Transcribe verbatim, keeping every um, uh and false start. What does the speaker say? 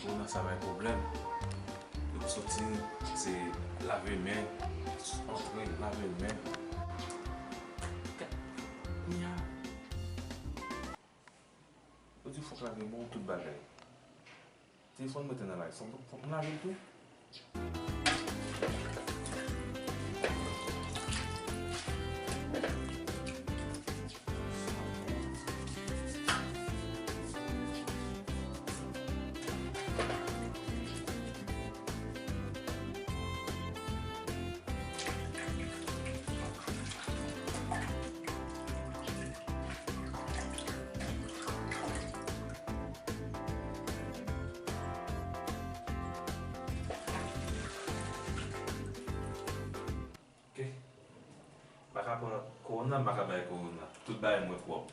Kowona sa bay pwoblèm. Depi soti, se lave men, antre, lave men. Kounye a, yo di fòk lave men w, tout bagay. Telefòn mwen te nan lari, fòk, fòk m lave l tou. Ok. M pa ka pran kowona, m pa ka bay kowona. Tout bagay mwen pwòp.